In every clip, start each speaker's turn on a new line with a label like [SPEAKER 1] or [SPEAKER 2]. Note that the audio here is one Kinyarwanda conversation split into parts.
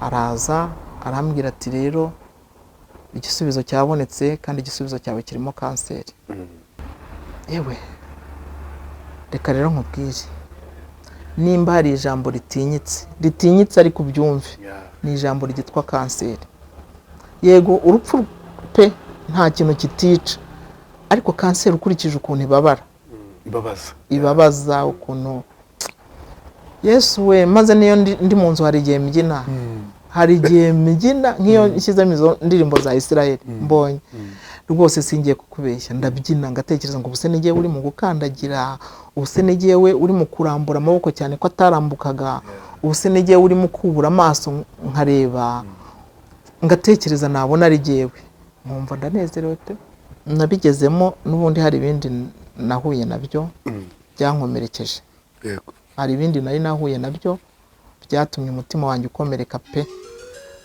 [SPEAKER 1] Araza arambwira ati: "Rero igisubizo cyabonetse, kandi igisubizo cyawe kirimo kanseri." Yewe, reka rero nkubwire, nimba hari ijambo ritinyitse, ritinyitse ariko ubyumve, ni ijambo ryitwa kanseri. Yego, urupfu pe, nta kintu kitica, ariko kanseri ukurikije ukuntu ibabara,
[SPEAKER 2] Ibabaza.
[SPEAKER 1] Ibabaza ukuntu, Yesu we! Maze niyo ndi mu nzu, hari igihe mbyina, hari igihe mbyina nk'iyo nshyizemo izo ndirimbo za Israel mbonye. Rwose singiye kukubeshya, ndabyina, ngatekereza ngo ubuse n'igihe uri mu gukandagira, ubuse n'igihe we uri mu kurambura amaboko, cyane ko atarambukaga, ubuse n'igihe uri mu kubura amaso, nkareba, ngatekereza, nabona ari jyewe, nkumva ndanezerewe pe. Nabigezemo n'ubundi hari ibindi nahuye nabyo byankomerekeje. Hari ibindi nari nahuye nabyo byatumye umutima wanjye ukomereka pe,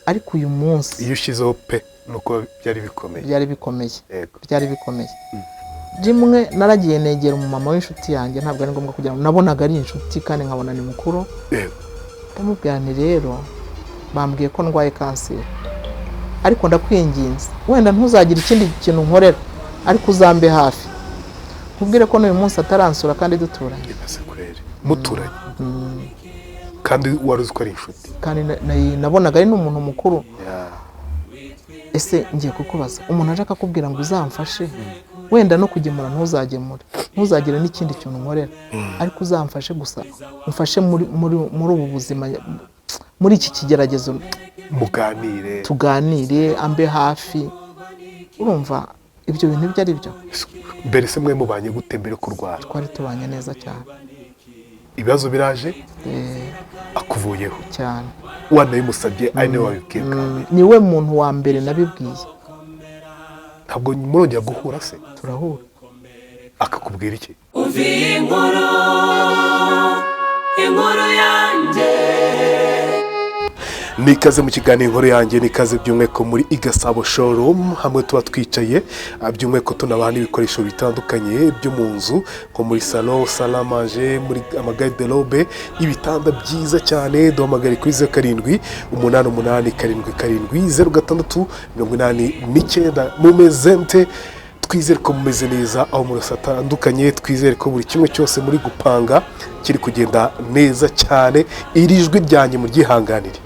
[SPEAKER 1] ariko uyu munsi
[SPEAKER 2] Iyo ushyizeho pe, nuko byari bikomeye.
[SPEAKER 1] Byari bikomeye. Byari bikomeye. Rimwe naragiye negera umumama w'inshuti yanjye, ntabwo ari ngombwa kugira ngo, nabonaga ari inshuti kandi nkabona ni mukuru. Ndamubwira nti: "Rero bambwiye ko ndwaye kanseri, ariko ndakwinginze, wenda ntuzagire ikindi kintu nkorera, ariko uzambe hafi." Nkubwire ko n'uyu munsi ataransura kandi duturanye.
[SPEAKER 2] Ibaze kweri, muturanye kandi wari uzi ko ari inshuti.
[SPEAKER 1] Kandi nabonaga ari n'umuntu mukuru. Ese ngiye kukubaza, umuntu aje akakubwira ngo uzamfashe, wenda no kugemura ntuzagemure, ntuzagire n'ikindi kintu nkorera, ariko uzamfashe gusa, umfashe muri ubu buzima, muri iki kigeragezo,
[SPEAKER 2] muganire,
[SPEAKER 1] tuganire, ambe hafi. Urumva ibyo bintu ibyo ari byo?
[SPEAKER 2] Mbere se mwe mubanye gute mbere yo kurwara?
[SPEAKER 1] Twari tubanye neza cyane.
[SPEAKER 2] Ibibazo biraje, akuvuyeho.
[SPEAKER 1] Cyane.
[SPEAKER 2] Wanabimusabye, ari niwe wabibwiye bwa mbere?
[SPEAKER 1] Niwe muntu wa mbere nabibwiye.
[SPEAKER 2] Ntabwo murongera guhura se?
[SPEAKER 1] Turahura.
[SPEAKER 2] Akakubwira iki?
[SPEAKER 3] Umva iyi nkuru, inkuru yanjye.
[SPEAKER 2] Ni ikaze mu kiganiro Inkuru Yanjye, ni ikaze by'umwihariko muri Igasabo Showroom, hamwe tuba twicaye, by'umwihariko tunabaha n'ibikoresho bitandukanye byo mu nzu, nko muri salon, salle à manger, muri amagarde-robe, ibitanda byiza cyane. Duhamagare kuri 0788770689. Mumeze mute? Twizere ko mumeze neza aho muri hatandukanye. Twizere ko buri kimwe cyose muri gupanga kiri kugenda neza cyane. Iri jwi ryanjye muryihanganire,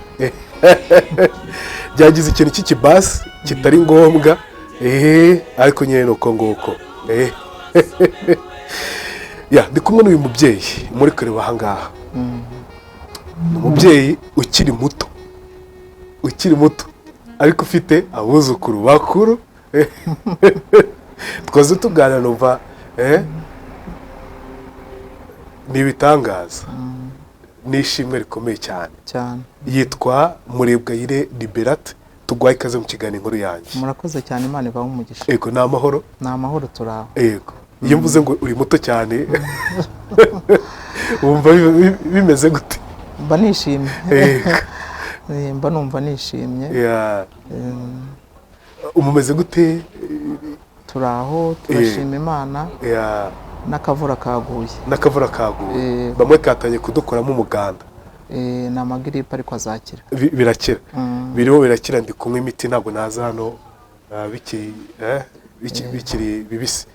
[SPEAKER 2] byagize ikintu cy'ikibasi kitari ngombwa, eee, ariko nyine ni uko nguko. Ya, ndi kumwe n'uyu mubyeyi muri kureba aha ngaha. Ni umubyeyi ukiri muto, ukiri muto ariko ufite abuzukuru bakuru. Twaze tuganira numva ni ibitangaza, ni ishimwe rikomeye cyane.
[SPEAKER 1] Cyane.
[SPEAKER 2] Yitwa Murebwayire Liberate. Tuguhaye ikaze mu kiganiro Inkuru Yanjye.
[SPEAKER 1] Murakoze cyane, Imana ibahe umugisha.
[SPEAKER 2] Yego, ni amahoro?
[SPEAKER 1] Ni amahoro, turaho.
[SPEAKER 2] Yego. Iyo mvuze ngo uri muto cyane, wumva bimeze gute?
[SPEAKER 1] Mba nishimye. Mba numva nishimye.
[SPEAKER 2] Umumeze gute?
[SPEAKER 1] Turaho, turashima Imana. N'akavura kaguye.
[SPEAKER 2] N'akavura kaguye. Bamwe katangiye kudukoramo umuganda.
[SPEAKER 1] Ni amagiripe, ariko azakira.
[SPEAKER 2] Birakira. Biriho birakira. Ndi kunywa imiti, ntabwo naza hano bikiri bibisi.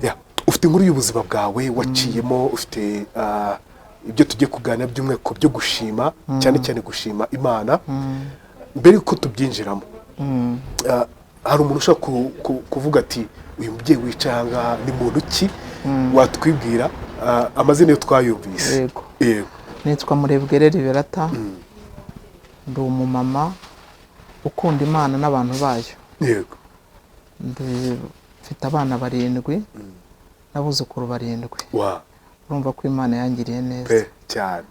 [SPEAKER 2] Ya, ufite inkuru y'ubuzima bwawe waciyemo, ufite ibyo tugiye kuganira by'umwihariko byo gushima, cyane cyane gushima Imana. Mbere yuko tubyinjiramo, hari umuntu ushobora kuvuga ati: "Uyu mubyeyi wicaye aha ngaha ni muntu ki?" Watwibwira? Amazina yo twayumvise.
[SPEAKER 1] Yego.
[SPEAKER 2] Yego.
[SPEAKER 1] Nitwa Murebwayire Liberata, ndi umumama ukunda Imana n'abantu bayo. Mfite abana barindwi n'abuzukuru barindwi. Urumva ko Imana yangiriye neza.
[SPEAKER 2] Pe, cyane.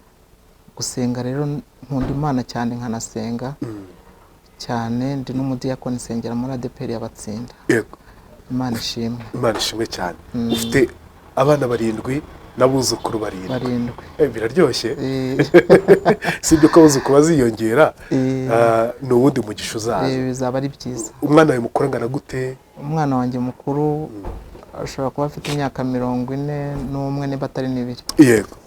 [SPEAKER 1] Gusenga rero, nkunda Imana cyane, nkanasenga cyane. Ndi n'umudiyakoni, nsengera muri ADEPR y'Abatsinda. Imana ishimwe.
[SPEAKER 2] Imana ishimwe cyane. Ufite abana barindwi n'abuzukuru barindwi?
[SPEAKER 1] Barindwi.
[SPEAKER 2] Biraryoshye. Si ibyo ko abuzukuru baziyongera, ni uwundi mugisha uzaza.
[SPEAKER 1] Bizaba ari byiza.
[SPEAKER 2] Umwana wawe mukuru angana gute?
[SPEAKER 1] Umwana wanjye mukuru ashobora kuba afite imyaka 41, niba atari n'ibiri.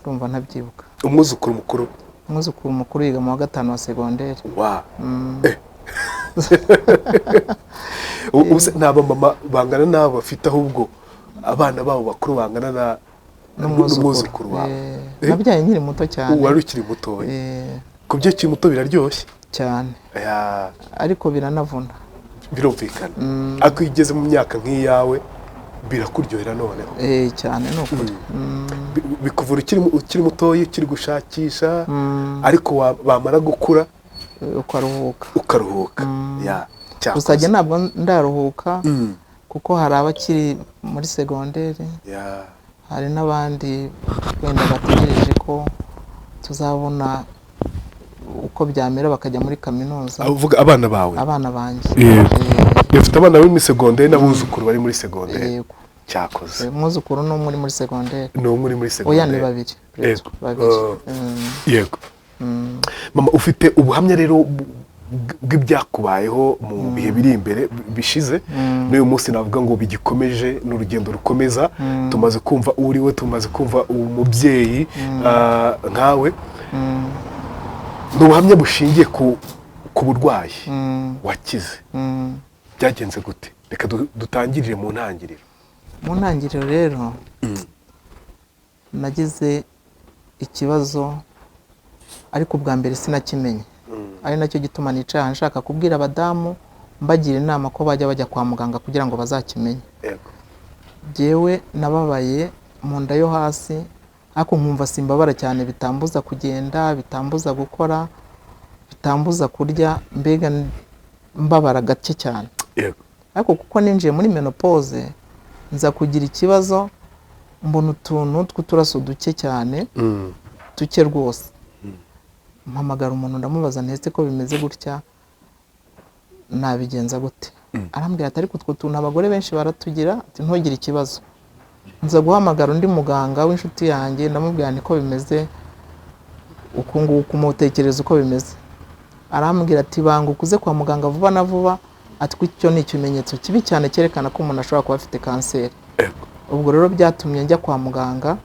[SPEAKER 1] Urumva ntabyibuka.
[SPEAKER 2] Umwuzukuru mukuru?
[SPEAKER 1] Umwuzukuru mukuru yiga mu wa gatanu wa segonderi.
[SPEAKER 2] Wa ubu se ni abamama bangana n'abo bafite, ahubwo abana babo bakuru bangana na n'umwuzukuru wawe?
[SPEAKER 1] Eh, nabyaye nkiri muto cyane.
[SPEAKER 2] Wari ukiri mutoya. Ku byo ukiri muto biraryoshye.
[SPEAKER 1] Cyane.
[SPEAKER 2] Ya,
[SPEAKER 1] ariko biranavuna.
[SPEAKER 2] Birumvikana, ariko iyo ugeze mu myaka nk'iyawe birakuryohera noneho.
[SPEAKER 1] Eh, cyane, ni ukuri.
[SPEAKER 2] Bikuvura ukiri mutoya, ukiri gushakisha, ariko bamara gukura
[SPEAKER 1] ukaruhuka.
[SPEAKER 2] Ukaruhuka, ya.
[SPEAKER 1] Gusa njye
[SPEAKER 2] Cyakoze.
[SPEAKER 1] ntabwo ndaruhuka, kuko hari abakiri muri segonderi, hari n'abandi wenda bategereje ko tuzabona uko byamera bakajya muri kaminuza.
[SPEAKER 2] Uvuga abana bawe?
[SPEAKER 1] Abana banjye.
[SPEAKER 2] Yego.
[SPEAKER 1] Eh.
[SPEAKER 2] Ufite abana bari muri segonderi n'abuzukuru bari muri segonderi?
[SPEAKER 1] Yego.
[SPEAKER 2] Cyakoze.
[SPEAKER 1] Umwuzukuru ni umwe uri muri segonderi.
[SPEAKER 2] Ni umwe uri muri
[SPEAKER 1] Oya, ni
[SPEAKER 2] segonderi?
[SPEAKER 1] babiri.
[SPEAKER 2] Yego.
[SPEAKER 1] Babiri.
[SPEAKER 2] Oh. Yego. Mama, ufite ubuhamya rero bw'ibyakubayeho mu bihe biri imbere bishize n'uyu munsi, navuga ngo bigikomeje, ni urugendo rukomeza. Tumaze kumva uriwe, tumaze kumva umubyeyi nkawe. Ni ubuhamya bushingiye ku burwayi wakize. Byagenze gute? Reka dutangirire mu ntangiriro.
[SPEAKER 1] Mu ntangiriro rero, nagize ikibazo, ariko ubwa mbere sinakimenye, ari nacyo gituma nicaye aha nshaka kubwira abadamu, mbagira inama ko bajya bajya kwa muganga kugira ngo bazakimenye. Jyewe nababaye mu nda yo hasi, ariko nkumva simbabara cyane, bitambuza kugenda, bitambuza gukora, bitambuza kurya, mbega mbabara gake cyane. Ariko kuko ninjiye muri ménopause, nza kugira ikibazo, mbona utuntu tw'uturaso duke cyane, duke rwose. Mpamagara umuntu, ndamubaza ntese ko bimeze gutya nabigenza gute? Arambwira ati: "Ariko utwo tuntu abagore benshi baratugira," ati: "Ntugire ikibazo." Nza guhamagara undi muganga w'inshuti yanjye, ndamubwira niko bimeze uku nguku, mutekereza uko bimeze. Arambwira ati: "Banguka uze kwa muganga vuba na vuba," ati: "Kuko icyo ni ikimenyetso kibi cyane cyerekana ko umuntu ashobora kuba afite kanseri." Ubwo rero byatumye njya kwa muganga.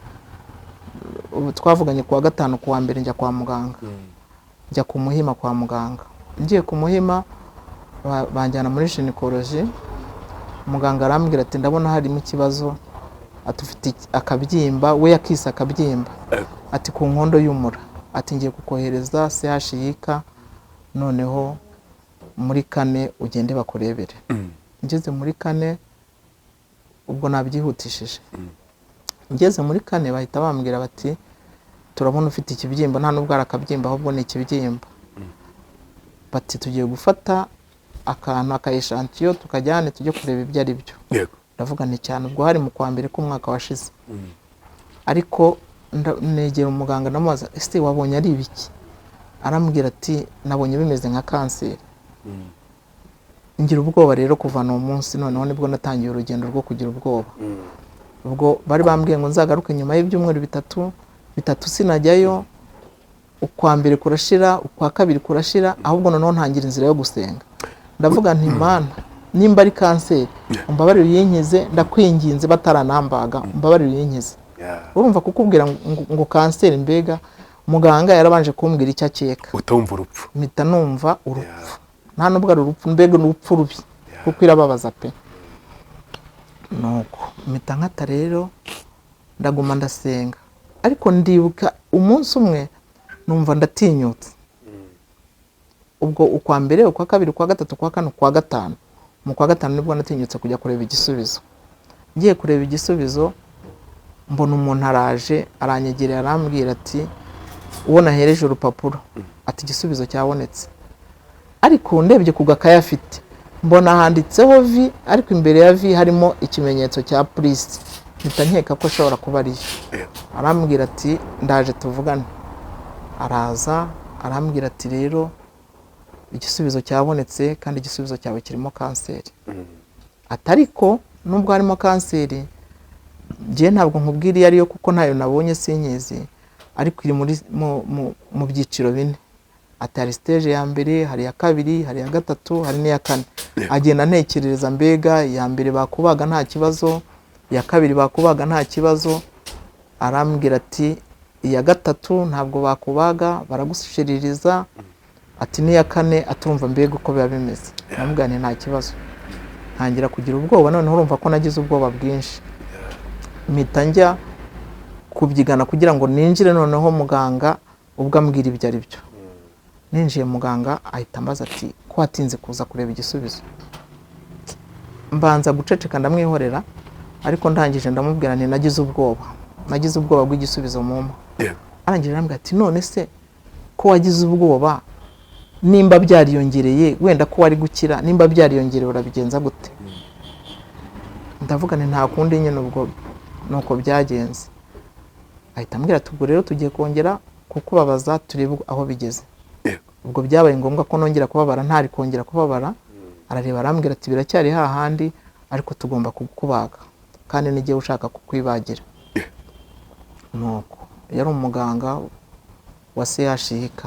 [SPEAKER 1] Ubu twavuganye ku wa gatanu, ku wa mbere njya kwa muganga, njya ku Muhima kwa muganga. Ngiye ku Muhima, banjyana muri gynécologie. Muganga arambwira ati: "Ndabona harimo ikibazo," ati: "Ufite akabyimba," we yakise akabyimba, ati: "Ku nkondo y'umura," ati: "Ngiye kukohereza CHUK, noneho muri kane ugende bakurebere." Ngeze muri kane, ubwo nabyihutishije, ngeze muri kane bahita bambwira bati: "Turabona ufite ikibyimba, nta nubwo ari akabyimba, ahubwo ni ikibyimba." Bati: "Tugiye gufata akantu aka échantillon, tukajyane tujye kureba ibyo ari byo." Ndavuga nti cyane. Ubwo hari mu kwa mbere k'umwaka washize. Ariko negera umuganga, ndamubaza: "Ese wabonye ari ibiki?" Arambwira ati: "Nabonye bimeze nka kanseri." Ngira ubwoba rero. Kuva uwo munsi noneho nibwo natangiye urugendo rwo kugira ubwoba. Ubwo bari bambwiye ngo nzagaruke nyuma y'ibyumweru 3. 3 sinajyayo. Ukwa mbere kurashira, ukwa kabiri kurashira, ahubwo noneho ntangira inzira yo gusenga. Ndavuga nti: "Mana, nimba ari kanseri, umbabarire uyinkize, ndakwinginze, bataranambaga, umbabarire uyinkize." Urumva kukubwira ngo kanseri, mbega muganga yarabanje kumbwira icyo akeka.
[SPEAKER 2] Utumva urupfu.
[SPEAKER 1] Mpita numva urupfu. Nta nubwo ari urupfu, mbega ni urupfu rubi, kuko irababaza pe. Nuko mpita nkata rero, ndaguma ndasenga. Ariko ndibuka umunsi umwe numva ndatinyutse. Ubwo ukwa mbere, ukwa kabiri, ukwa gatatu, ukwa kane, ukwa gatanu, mu kwa gatanu nibwo natinyutse kujya kureba igisubizo. Ngiye kureba igisubizo, mbona umuntu araje, aranyegereye, arambwira ati, uwo nahereje urupapuro, ati: "Igisubizo cyabonetse." Ariko ndebye ku gakaye afite, mbona handitseho V, ariko imbere ya V harimo ikimenyetso cya plus, mpita nkeka ko ashobora kuba ariyo. Arambwira ati: "Ndaje tuvugane." Araza, arambwira ati: "Rero igisubizo cyabonetse, kandi igisubizo cyawe kirimo kanseri." Ati: "Ariko nubwo harimo kanseri, njyewe ntabwo nkubwira iyo ariyo kuko ntayo nabonye, sinyizi, ariko iri muri mu byiciro bine." Ati: "Hari stage ya mbere, hari iya kabiri, hari iya gatatu, hari n'iya kane." Agenda antekerereza, mbega iya mbere bakubaga nta kibazo, iya kabiri bakubaga nta kibazo. Arambwira ati Iya gatatu ntabwo bakubaga, baragushiririza. Ati n'iya kane aturumva mbega uko biba bimeze. Ndamubwira nti nta kibazo. Ntangira kugira ubwoba. Noneho urumva ko nagize ubwoba bwinshi, mpita njya kubyigana kugira ngo ninjire. Noneho muganga ubwo ambwira ibyo ari byo, ninjiye muganga ahita ambaza ati: "Ko watinze kuza kureba igisubizo?" Mbanza guceceka, ndamwihorera, ariko ndangije ndamubwira nti nagize ubwoba, nagize ubwoba bw'igisubizo mumpa. Arangije arambwira ati: "None se ko wagize ubwoba, nimba byariyongereye, wenda ko wari gukira, nimba byariyongereye urabigenza gute?" Ndavuga nti nta kundi nyine, ubwo nuko byagenze. Ahita ambwira ati: "Ubwo rero tugiye kongera kukubabaza, turebe aho bigeze." Ubwo byabaye ngombwa ko nongera kubabara, ntari kongera kubabara. Arareba, arambwira ati: "Biracyari hahandi, ariko tugomba kukubaga, kandi n'igihe ushaka kukwibagira." Nuko yari umuganga wa CHUK.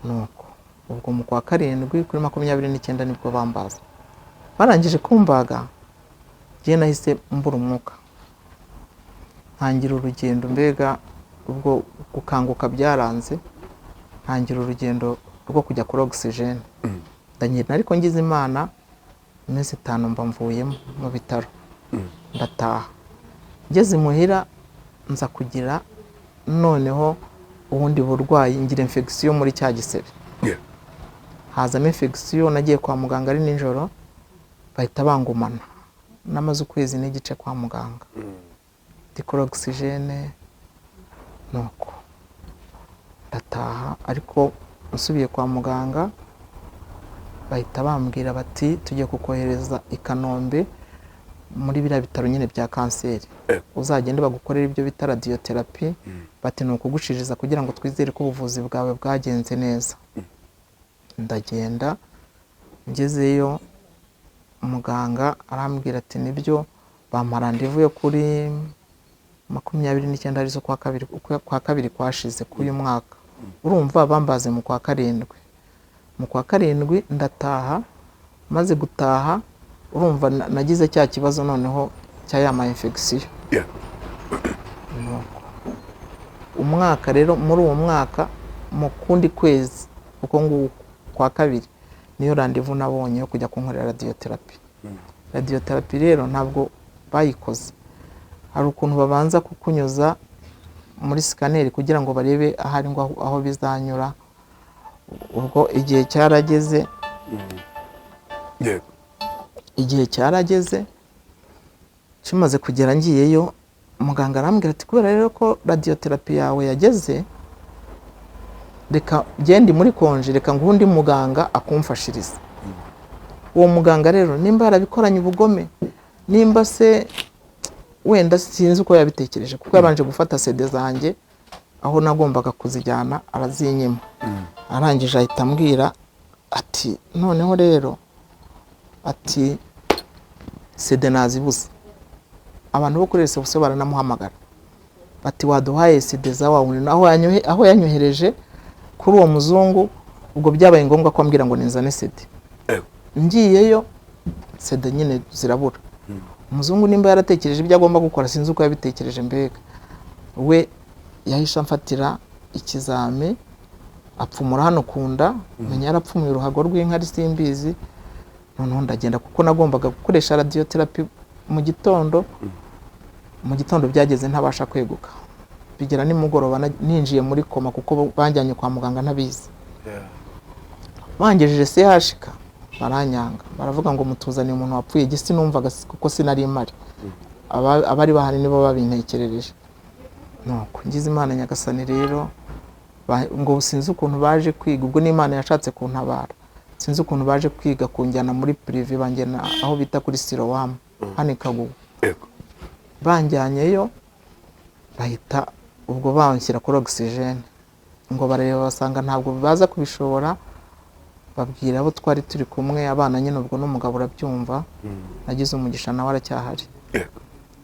[SPEAKER 1] Nuko ubwo mu kwa karindwi kuri 29 nibwo bambaza. Barangije kumbaga, njye nahise mbura umwuka, ntangira urugendo. Mbega ubwo gukanguka byaranze, ntangira urugendo rwo kujya kuri ogisijene, ndagenda. Ariko ngize Imana, iminsi 5 mba mvuyemo mu bitaro, ndataha. Ngeze imuhira nza kugira noneho ubundi burwayi, ngira infection muri cya gisebe. Hazamo infection. Nagiye kwa muganga ari nijoro, bahita bangumana. Namaze ukwezi n'igice kwa muganga ndi kuri ogisijene. Nuko ndataha, ariko nsubiye kwa muganga bahita bambwira bati: "Tugiye kukohereza i Kanombe muri biriya bitaro nyine bya kanseri, uzagende bagukorere ibyo bita radiothérapie." Bati: "Ni ukugushiriza kugira ngo twizere ko ubuvuzi bwawe bwagenze neza." Ndagenda, ngezeyo muganga arambwira ati nibyo, bampa rendez-vous yo kuri 29 arizo kwa kabiri, kwa kabiri kwashize k'uyu mwaka. Urumva bambaze mu kwa karindwi. Mu kwa karindwi ndataha. Maze gutaha, urumva nagize cya kibazo noneho cya ya ma infection. Nuko umwaka rero, muri uwo mwaka mu kundi kwezi uko nguko kwa kabiri, niyo rendez-vous nabonye yo kujya kunkorera radiothérapie. Radiothérapie rero ntabwo bayikoze. Hari ukuntu babanza kukunyuza muri scanner kugira ngo barebe ahari ngo aho bizanyura. Ubwo igihe cyarageze. Igihe cyarageze, kimaze kugera ngiyeyo, muganga arambwira ati: "Kubera rero ko radiothérapie yawe yageze, reka genda muri congé, reka nguhe undi muganga akumfashirize." Uwo muganga rero, nimba yarabikoranye ubugome, nimba se wenda sinzi uko yabitekereje, kuko yabanje gufata CD zanjye aho nagombaga kuzijyana arazinyima. Arangije ahita ambwira ati: "Noneho rero," ati, "CD nazibuze." Abantu bo kuri réception baranamuhamagara bati: "Waduhaye CD za wa wundi?" Aho yanyohereje kuri uwo muzungu, ubwo byabaye ngombwa ko ambwira ngo ninzane CD. Ngiyeyo, CD nyine zirabura. Umuzungu nimba yaratekereje ibyo agomba gukora, sinzi uko yabitekereje, mbega we yahise amfatira ikizami, apfumura hano ku nda, menya yarapfumuye uruhago rw'inkari, simbizi. Noneho ndagenda, kuko nagombaga gukoresha radiothérapie mu gitondo. Mu gitondo byageze ntabasha kweguka, bigera nimugoroba ninjiye muri coma, kuko banjyanye kwa muganga ntabizi. Bangejeje CHK baranyanga, baravuga ngo: "Mutuzaniye umuntu wapfuye." Gisi numvaga kuko sinari mpari. Abari bahari nibo babintekerereje. Nuko ngize Imana Nyagasani rero, ngo sinzi ukuntu baje kwiga, ubwo n'Imana yashatse kuntabara, sinzi ukuntu baje kwiga kunjyana muri privé, banjyana aho bita kuri Siloam hano i Kagugu. Banjyanyeyo, bahita ubwo banshyira kuri ogisijene, ngo bareba basanga ntabwo baza kubishobora, babwira abo twari turi kumwe, abana nyine, ubwo n'umugabo urabyumva, nagize umugisha nawe aracyahari.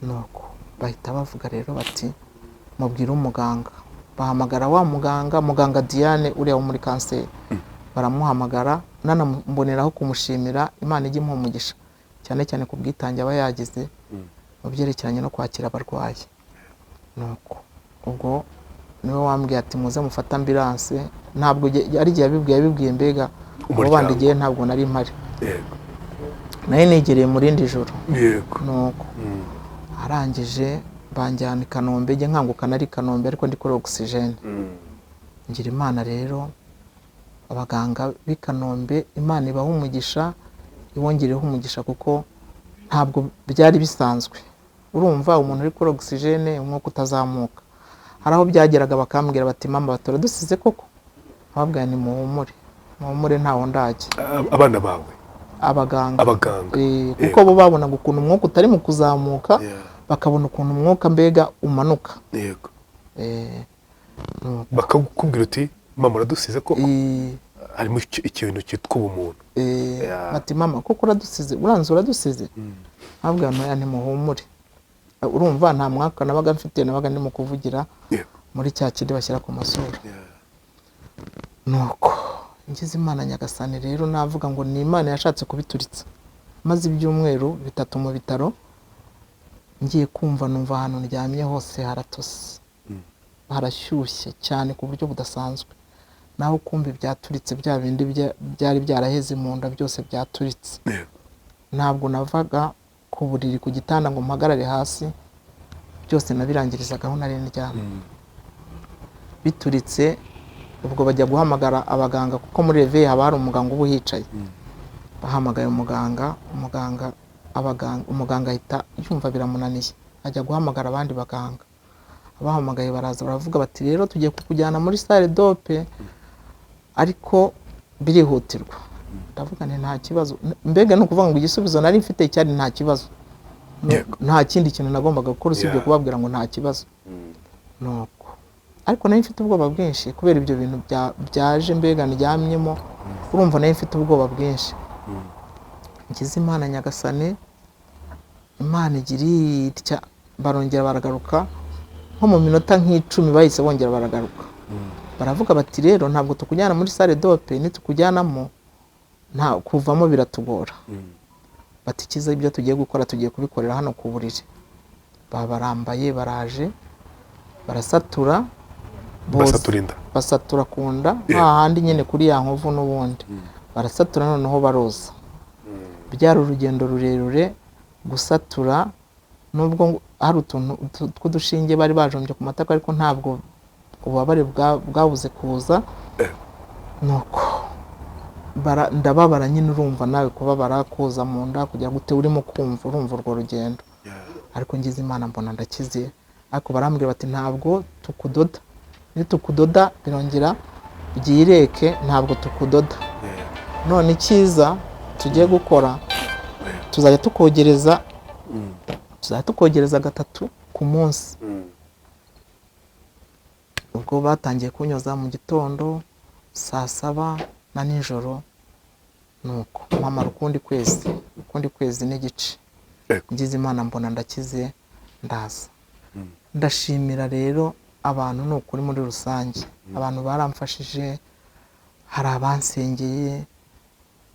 [SPEAKER 1] Nuko bahita bavuga rero bati: "Mubwire umuganga." Bahamagara wa muganga, muganga Diane uriya wo muri kanseri, baramuhamagara. Nanamuboneraho kumushimira, Imana ijya imuha umugisha cyane cyane ku bwitange aba yagize mu byerekeranye no kwakira abarwayi. Nuko ubwo Niwe wambwiye ati: "Muze mufate ambulance." Ntabwo ari igihe yabibwiye mbega abo
[SPEAKER 2] Umuryango.
[SPEAKER 1] bandi igihe ntabwo nari mpari. Nari nigereye mu rindi joro. Nuko arangije banjyana i Kanombe, njye nkanguka nari i Kanombe ariko ndi kuri oxygène. Ngira Imana rero, abaganga b'i Kanombe, Imana ibaha umugisha, ibongereho umugisha, kuko ntabwo byari bisanzwe. Urumva umuntu uri kuri oxygène, umwuka utazamuka, hari aho byageraga bakambwira bati: "Mama, batora dusize koko." Ababwira ni: "Muhumure, muhumure, ntaho ndajya."
[SPEAKER 2] Abana bawe?
[SPEAKER 1] Abaganga.
[SPEAKER 2] Abaganga.
[SPEAKER 1] Kuko bo babonaga ukuntu umwuka utari mu kuzamuka, bakabona ukuntu umwuka mbega umanuka. Nuko.
[SPEAKER 2] Bakakubwira uti: "Mama, uradusize koko." Harimo ikintu cyitwa ubumuntu.
[SPEAKER 1] Bati: "Mama, koko uradusize, uranze uradusize." Nkabwira: "Ntoya, ntimuhumure." Urumva nta mwaka nabaga mfite, nabaga ndimo kuvugira muri cya kindi bashyira ku mazuru. Nuko ngize Imana Nyagasani rero, navuga ngo ni Imana yashatse kubituritsa. Maze ibyumweru 3 mu bitaro, ngiye kumva numva ahantu ndyamye hose haratose, harashyushye cyane ku buryo budasanzwe. Naho kumva ibyaturitse, bya bindi byari byaraheze mu nda byose byaturitse. Ntabwo navaga ku buriri, ku gitanda, ngo mpagarare hasi, byose nabirangirizaga aho nari ndyamye. Bituritse, ubwo bajya guhamagara abaganga, kuko muri réveil haba hari umuganga uba uhicaye. Bahamagaye umuganga, umuganga abaganga umuganga ahita yumva biramunaniye, ajya guhamagara abandi baganga. Abahamagaye baraza, baravuga bati: "Rero tugiye kukujyana muri salle d'op, ariko birihutirwa." Ndavuga nti: "Nta kibazo." Mbega ni ukuvuga ngo igisubizo nari mfite cyari "nta kibazo". Nta kindi kintu nagombaga gukora usibye kubabwira ngo nta kibazo. Nuko ariko nari mfite ubwoba bwinshi kubera ibyo bintu byaje mbega ndyamyemo. Urumva nari mfite ubwoba bwinshi. Ngize Imana Nyagasani, Imana igira itya, barongera baragaruka nko mu minota nk'10, bahise bongera baragaruka, baravuga bati: "Rero ntabwo tukujyana muri salle d'op, nitukujyanamo nta kuvamo biratugora." Bati: "Icyiza, ibyo tugiye gukora tugiye kubikorera hano ku buriri." Baba barambaye, baraje, barasatura
[SPEAKER 2] Basatura inda?
[SPEAKER 1] Basatura ku nda, hahandi nyine kuri ya nkovu n'ubundi barasatura, noneho baroza. Byari urugendo rurerure gusatura, nubwo hari utuntu tw'udushinge bari bajombye ku matako, ariko ntabwo ububabare bwabuze kuza. Nuko ndababara nyine, urumva nawe kubabara, koza mu nda, kugira ngo ute urimo kumva, urumva urwo rugendo. Ariko ngize Imana mbona ndakize. Ariko barambwira bati: "Ntabwo tukudoda, nitukudoda birongera byireke, ntabwo tukudoda. None icyiza tugiye gukora, tuzajya tukogereza gatatu ku munsi." Ubwo batangiye kunyoza mu gitondo, saa 7 na nijoro. Nuko mpamara ukundi kwezi n'igice. Ngize Imana mbona ndakize, ndaza. Ndashimira rero abantu, ni ukuri muri rusange abantu baramfashije, hari abansengeye,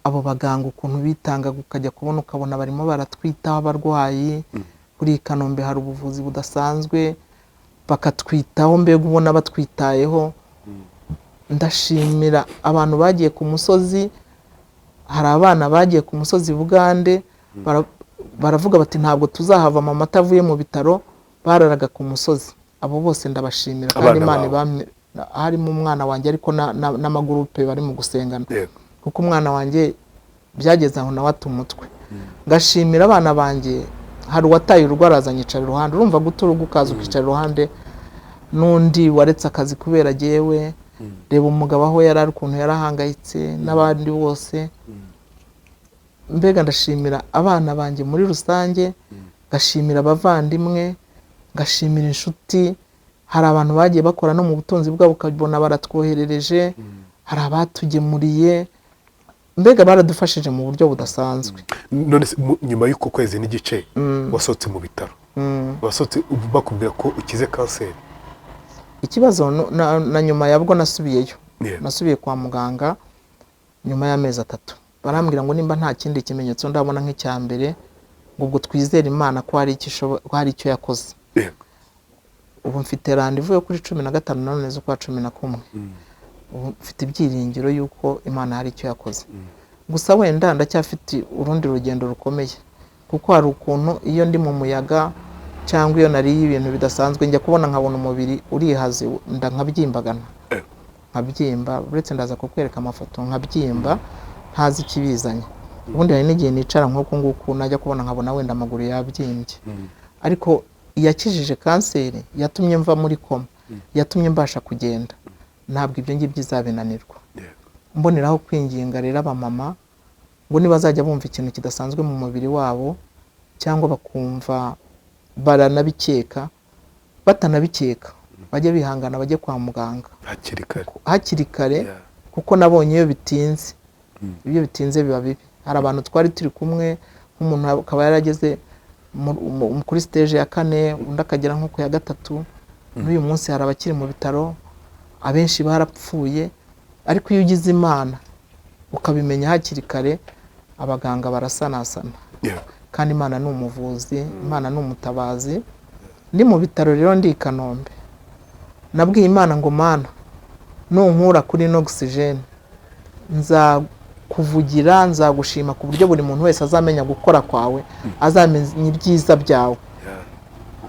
[SPEAKER 1] abo baganga ukuntu bitangaga, ukajya kubona ukabona barimo baratwitaho abarwayi. Kuri i Kanombe hari ubuvuzi budasanzwe, bakatwitaho, mbega ubona batwitayeho. Ndashimira abantu bagiye ku musozi, hari abana bagiye ku musozi Bugande, baravuga bati: "Ntabwo tuzahava mama atavuye mu bitaro." Bararaga ku musozi. Abo bose ndabashimira kandi
[SPEAKER 2] Abana
[SPEAKER 1] Imana
[SPEAKER 2] bawe.
[SPEAKER 1] Harimo umwana wanjye, ariko n'amagurupe bari mu gusengana, kuko umwana wanjye byageze aho nawe ata umutwe. Ngashimira abana banjye, hari uwataye urugo araza anyicara iruhande. Urumva guta urugo ukaza ukicara iruhande n'undi waretse akazi kubera jyewe. Reba umugabo aho yari ari, ukuntu yarahangayitse, n'abandi bose. Mbega ndashimira abana banjye muri rusange, ngashimira abavandimwe, ngashimira inshuti. Hari abantu bagiye bakora no mu butunzi bwabo, ukabona baratwoherereje, hari abatugemuriye, mbega baradufashije mu buryo budasanzwe.
[SPEAKER 2] None se nyuma y'uko kwezi n'igice wasohotse mu bitaro, wasohotse ubu bakubwira ko ukize kanseri?
[SPEAKER 1] Ikibazo na nyuma yabwo nasubiyeyo. Nasubiye kwa muganga nyuma y'amezi 3, barambwira ngo nimba nta kindi kimenyetso ndabona nk'icya mbere, ngo ubwo twizere Imana ko hari icyo yakoze. Ubu mfite rendez-vous yo kuri 15 nanone z'ukwa 11. Ubu mfite ibyiringiro y'uko Imana hari icyo yakoze. Gusa wenda ndacyafite urundi rugendo rukomeye, kuko hari ukuntu iyo ndi mu muyaga cyangwa iyo nariye ibintu bidasanzwe, njya kubona nkabona umubiri urihaze, nda nkabyimbagana, nkabyimba. Uretse ndaza kukwereka amafoto, nkabyimba ntazi ikibizanye. Ubundi hari n'igihe nicara nk'uku nguku, najya kubona nkabona wenda amaguru yabyimbye. Ariko iyakijije kanseri, yatumye mva muri koma, yatumye mbasha kugenda, ntabwo ibyo ngibyo izabinanirwa. Mboneraho kwinginga rero abamama ngo nibazajya bumva ikintu kidasanzwe mu mubiri wabo, cyangwa bakumva baranabikeka, batanabikeka, bajye bihangana bajye kwa muganga
[SPEAKER 2] hakiri kare.
[SPEAKER 1] Hakiri kare. Kuko nabonye iyo bitinze, ibyo bitinze biba bibi. Hari abantu twari turi kumwe, nk'umuntu akaba yarageze kuri stage ya kane, undi akagera nko ku ya gatatu. N'uyu munsi hari abakiri mu bitaro, abenshi barapfuye. Ariko iyo ugize Imana ukabimenya hakiri kare, abaganga barasanasana. Kandi Imana ni umuvuzi, Imana ni umutabazi. Ndi mu bitaro rero, ndi i Kanombe, nabwiye Imana ngo: "Mana, nunkura kuri ino ogisijeni, nzakuvugira, nzagushima ku buryo buri muntu wese azamenya gukora kwawe, azamenya ibyiza byawe."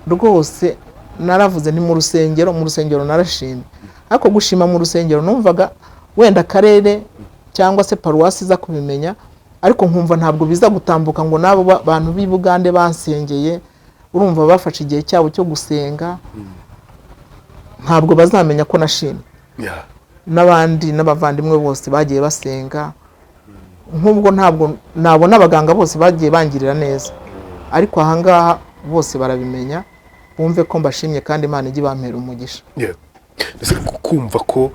[SPEAKER 1] Rwose naravuze ni mu rusengero, mu rusengero narashimye. Ariko gushima mu rusengero, numvaga wenda akarere cyangwa se paruwasi iza kubimenya, ariko nkumva ntabwo biza gutambuka ngo n'abo bantu b'i Bugande bansengeye, urumva bafashe igihe cyabo cyo gusenga, ntabwo bazamenya ko nashimye. N'abandi n'abavandimwe bose bagiye basenga. Nk'ubwo ntabwo nabona abaganga bose bagiye bangirira neza, ariko ahangaha bose barabimenya, bumve ko mbashimye, kandi Imana ijye ibampera umugisha.
[SPEAKER 2] Yeah. Mbese kumva ko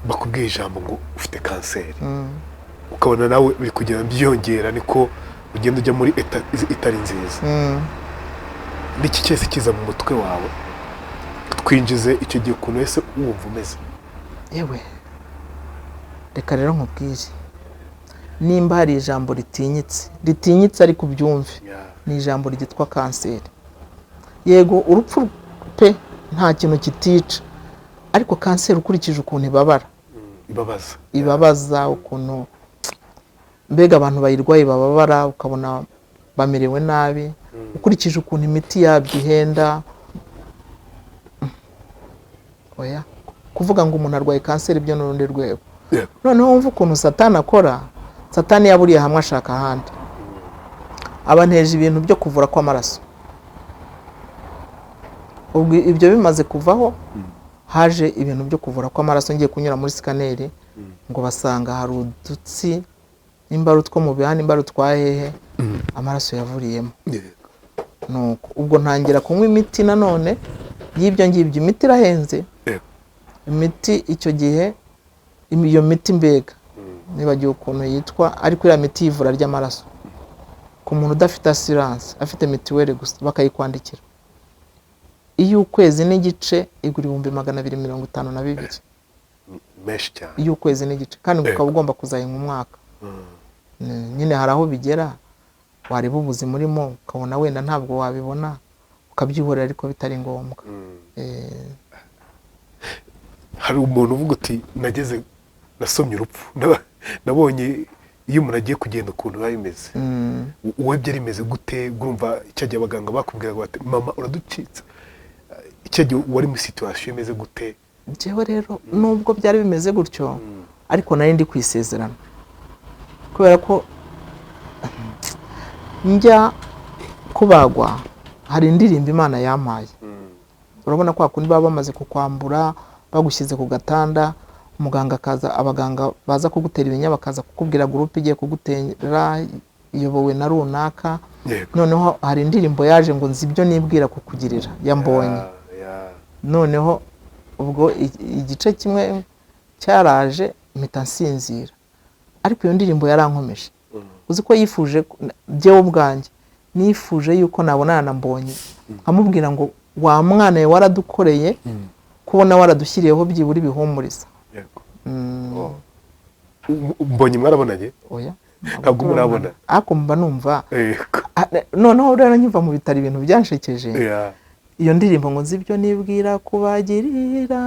[SPEAKER 2] bakubwiye ijambo ngo ufite kanseri, ukabona nawe biri kugenda byiyongera, niko ugenda ujya muri état itari nziza, n'iki cyose kiza mu mutwe wawe? Twinjize icyo gihe, ukuntu wese wumva umeze.
[SPEAKER 1] Yewe, reka rero nkubwire, nimba hari ijambo ritinyitse, ritinyitse ariko ubyumve, ni ijambo ryitwa kanseri. Yego, urupfu pe, nta kintu kitica, ariko kanseri ukurikije ukuntu ibabara,
[SPEAKER 2] ibabaza,
[SPEAKER 1] ibabaza, ukuntu mbega abantu bayirwaye bababara, ukabona bamerewe nabi, ukurikije ukuntu imiti yabyo ihenda, oya, kuvuga ngo umuntu arwaye kanseri byo ni urundi rwego. Noneho wumva ukuntu Satani akora. Satani yaburiye hamwe ashaka ahandi, abanteje ibintu byo kuvura kw'amaraso. Ubwo ibyo bimaze kuvaho, haje ibintu byo kuvura kw'amaraso. Ngiye kunyura muri scanner, ngo basanga hari udutsi, nimba ari utwo mu bihaha, nimba ari utwa hehe, amaraso yavuriyemo. Nuko ubwo ntangira kunywa imiti nanone y'ibyo ngibyo. Imiti irahenze. Imiti icyo gihe, iyo miti mbega nibagiwe ukuntu yitwa, ariko iriya miti y'ivura ry'amaraso, ku muntu udafite assurance, afite mituweli gusa bakayikwandikira, iy'ukwezi n'igice igura 252,000.
[SPEAKER 2] Menshi cyane.
[SPEAKER 1] Iy'ukwezi n'igice, kandi ngo ukaba ugomba kuzayinywa umwaka. Nyine hari aho bigera, wareba ubuzima urimo ukabona wenda ntabwo wabibona, ukabyihorera, ariko bitari ngombwa.
[SPEAKER 2] Hari umuntu uvuga uti: "Nageze, nasomye urupfu, nabonye iyo umuntu agiye kugenda ukuntu biba bimeze." Wowe byari bimeze gute? Urumva icyo gihe abaganga bakubwiraga bati: "Mama, uraducitse," icyo gihe wari muri situation imeze gute?
[SPEAKER 1] Njyewe rero, nubwo byari bimeze gutyo, ariko nari ndi ku isezerano, kubera ko njya kubagwa hari indirimbo Imana yampaye. Urabona kwa kundi baba bamaze kukwambura, bagushyize ku gatanda, umuganga akaza, abaganga baza kugutera ibinya, bakaza kukubwira groupe igiye kugutera iyobowe na runaka. Noneho hari indirimbo yaje ngo: "Nzi ibyo nibwira kukugirira," yambonye. Noneho ubwo igice kimwe cyaraje, mpita nsinzira, ariko iyo ndirimbo yarankomeje. Uzi ko yifuje, jyewe ubwanjye nifuje yuko nabonana na Mbonyi, nkamubwira ngo: "Wa mwana we, waradukoreye, kubona waradushyiriyeho byibura ibihumuriza."
[SPEAKER 2] Oh. Mbonyi mwarabonanye?
[SPEAKER 1] Oya.
[SPEAKER 2] Ntabwo murabona.
[SPEAKER 1] Ariko mba numva.
[SPEAKER 2] Yego.
[SPEAKER 1] Ah, noneho rero nkiva mu bitaro, ibintu byanshekeje. Iyo ndirimbo ngo nzi ibyo nibwira kubagirira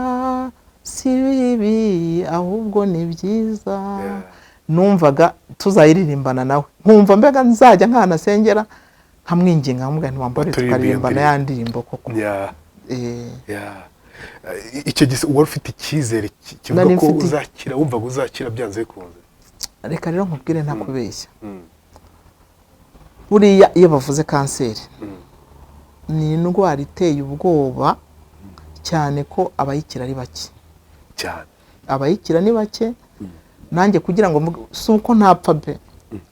[SPEAKER 1] si bibi, ahubwo ni byiza. Numvaga tuzayiririmbana nawe, nkumva mbega nzajya nk'ahantu asengera nkamwinginga, nkamubwira ntiwambare
[SPEAKER 2] Turirimba iyo
[SPEAKER 1] tukaririmbana ya ndirimbo koko.
[SPEAKER 2] Icyo gihe wari ufite icyizere kivuga
[SPEAKER 1] Nari
[SPEAKER 2] ko uzakira, wumvaga uzakira byanze bikunze?
[SPEAKER 1] Reka rero nkubwire ntakubeshya, buriya iyo bavuze kanseri ni indwara iteye ubwoba cyane, ko abayikira ari bake.
[SPEAKER 2] Cyane.
[SPEAKER 1] Abayikira ni bake. Nanjye kugira ngo si uko ntapfa pe,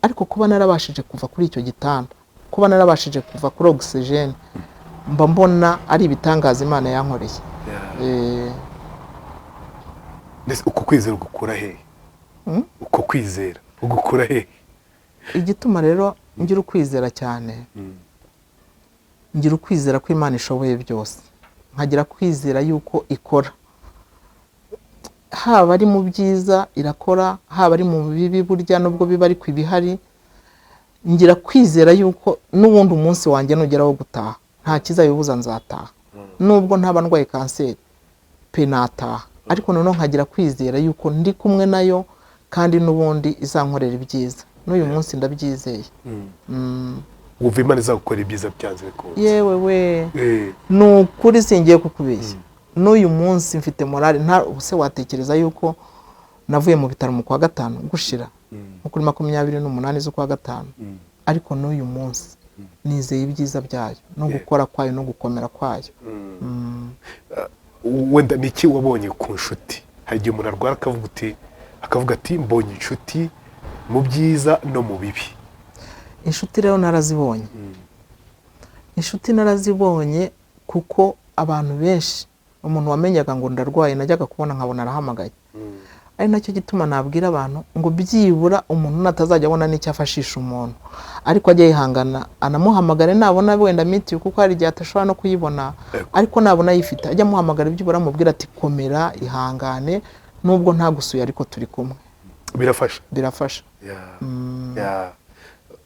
[SPEAKER 1] ariko kuba narabashije kuva kuri icyo gitanda, kuba narabashije kuva kuri ogisijeni, mba mbona ari ibitangaza Imana yankoreye.
[SPEAKER 2] Mbese uko kwizera ugukura hehe? Uko kwizera ugukura hehe?
[SPEAKER 1] Igituma rero ngira ukwizera cyane, ngira ukwizera ko Imana ishoboye byose, nkagira kwizera yuko ikora, haba ari mu byiza irakora, haba ari mu bibi, burya nubwo biba ariko ibihari, ngira kwizera yuko n'ubundi umunsi wanjye nugera wo gutaha nta kizabibuza, nzataha nubwo ntaba ndwaye kanseri pe, nataha. Ariko noneho nkagira kwizera yuko ndi kumwe nayo kandi n'ubundi izankorera ibyiza. N'uyu munsi ndabyizeye.
[SPEAKER 2] Wumva Imana izagukora ibyiza byanze bikunze?
[SPEAKER 1] Yewe we, ni ukuri singiye kukubeshya, n'uyu munsi mfite morale. Nta ubuse watekereza yuko navuye mu bitaro mu kwa gatanu gushira, nko kuri 28 z'ukwa gatanu, ariko n'uyu munsi nizeye ibyiza byayo no gukora kwayo no gukomera kwayo.
[SPEAKER 2] Wenda ni iki wabonye ku nshuti? Hari igihe umuntu arwara akavuga ati mbonye inshuti mu byiza no mu bibi.
[SPEAKER 1] Inshuti rero narazibonye, inshuti narazibonye, kuko abantu benshi, umuntu wamenyaga ngo ndarwaye, najyaga kubona nkabona arahamagaye. Ari nacyo gituma nabwira abantu ngo byibura umuntu natazajya abona n'icyo afashisha umuntu, ariko ajye yihangana anamuhamagare nabona wenda mitiyu, kuko hari igihe atashobora no kuyibona, ariko nabona ayifite ajye amuhamagara, byibura amubwira ati komera, ihangane, nubwo ntagusuye ariko turi kumwe.
[SPEAKER 2] Birafasha.
[SPEAKER 1] Birafasha.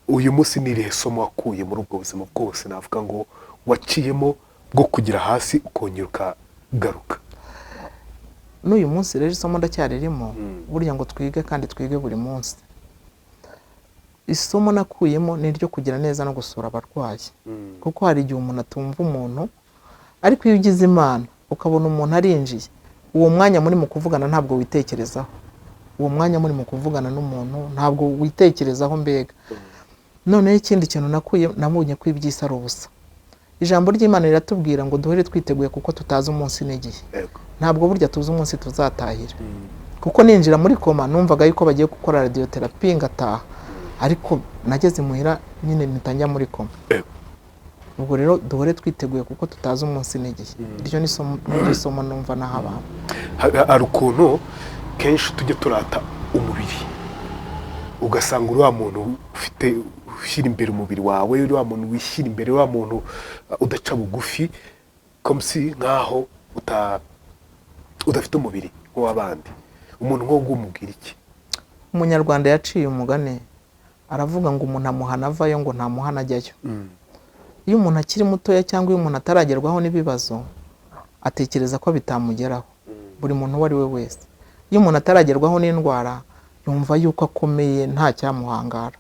[SPEAKER 2] Uyu munsi ni irihe somo wakuye muri ubwo buzima bwose, navuga ngo waciyemo, bwo kugira hasi ukongera ukagaruka?
[SPEAKER 1] N'uyu munsi rero isomo ndacyaririmo. Burya ngo twige kandi twige buri munsi. Isomo nakuyemo ni iryo kugira neza no gusura abarwayi, kuko hari igihe umuntu atumva umuntu, ariko iyo ugize Imana ukabona umuntu arinjiye, uwo mwanya muri mu kuvugana ntabwo witekerezaho, uwo mwanya muri mu kuvugana n'umuntu ntabwo witekerezaho mbega. Noneho ikindi kintu nakuye, nabonye ko iby'isi ari ubusa. Ijambo ry'Imana riratubwira ngo duhore twiteguye kuko tutazi umunsi n'igihe. Ntabwo burya tuzi umunsi tuzatahira, kuko ninjira muri koma numvaga yuko bagiye gukora radiotherapy ngataha, ariko nageze muhira nyine mpita njya muri koma. Ubwo rero duhore twiteguye kuko tutazi umunsi n'igihe. Iryo ni isomo, niryo somo numva naho abantu.
[SPEAKER 2] Hari ukuntu kenshi tujya turata umubiri, ugasanga uri wa muntu ufite ushyira imbere umubiri wawe, uri wa muntu wishyira imbere, wa muntu udaca bugufi, comme si nkaho udafite umubiri nk'uw'abandi. Umuntu nk'uwo nguwo umubwira iki?
[SPEAKER 1] Umunyarwanda yaciye umugani aravuga ngo umuntu amuhana avayo, ngo ntamuhana ajyayo. Iyo umuntu akiri mutoya cyangwa iyo umuntu ataragerwaho n'ibibazo, atekereza ko bitamugeraho. Buri muntu uwo ari we wese, iyo umuntu ataragerwaho n'indwara, yumva yuko akomeye nta cyamuhangara,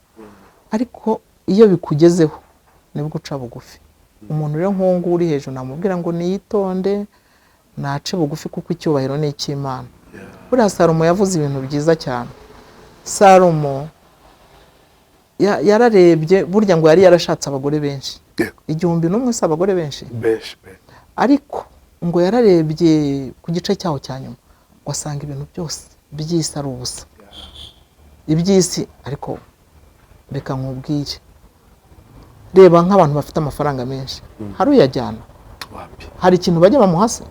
[SPEAKER 1] ariko iyo bikugezeho nibwo uca bugufi. Umuntu rero nk'uwo nguwo uri hejuru, namubwira ngo niyitonde, nace bugufi, kuko icyubahiro ni icy'Imana. Buriya Salomo yavuze ibintu byiza cyane. Salomo yararebye, burya ngo yari yarashatse abagore benshi, 1001. Si abagore benshi?
[SPEAKER 2] Benshi benshi.
[SPEAKER 1] Ariko ngo yararebye ku gice cyaho cya nyuma, ngo asanga ibintu byose by'isi ari ubusa, iby'isi. Ariko reka nkubwire, reba nk'abantu bafite amafaranga menshi, hari uyajyana?
[SPEAKER 2] Wapi.
[SPEAKER 1] Hari ikintu bajya bamuhase?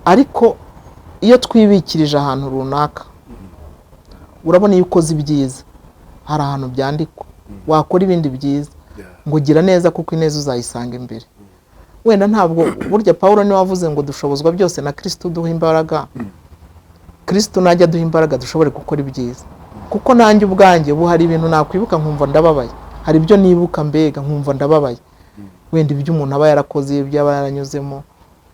[SPEAKER 1] Ariko iyo twibikirije ahantu runaka, urabona iyo ukoze ibyiza hari ahantu byandikwa, wakora ibindi byiza, ngo gira neza kuko ineza uzayisanga imbere. Wenda ntabwo burya Paul niwe wavuze ngo dushobozwa byose na Kristo uduha imbaraga. Kristo najya aduha imbaraga dushobore gukora ibyiza, kuko nanjye ubwanjye ubu hari ibintu nakwibuka nkumva ndababaye, hari ibyo nibuka mbega nkumva ndababaye. Wenda ibyo umuntu aba yarakoze, ibyo aba yaranyuzemo,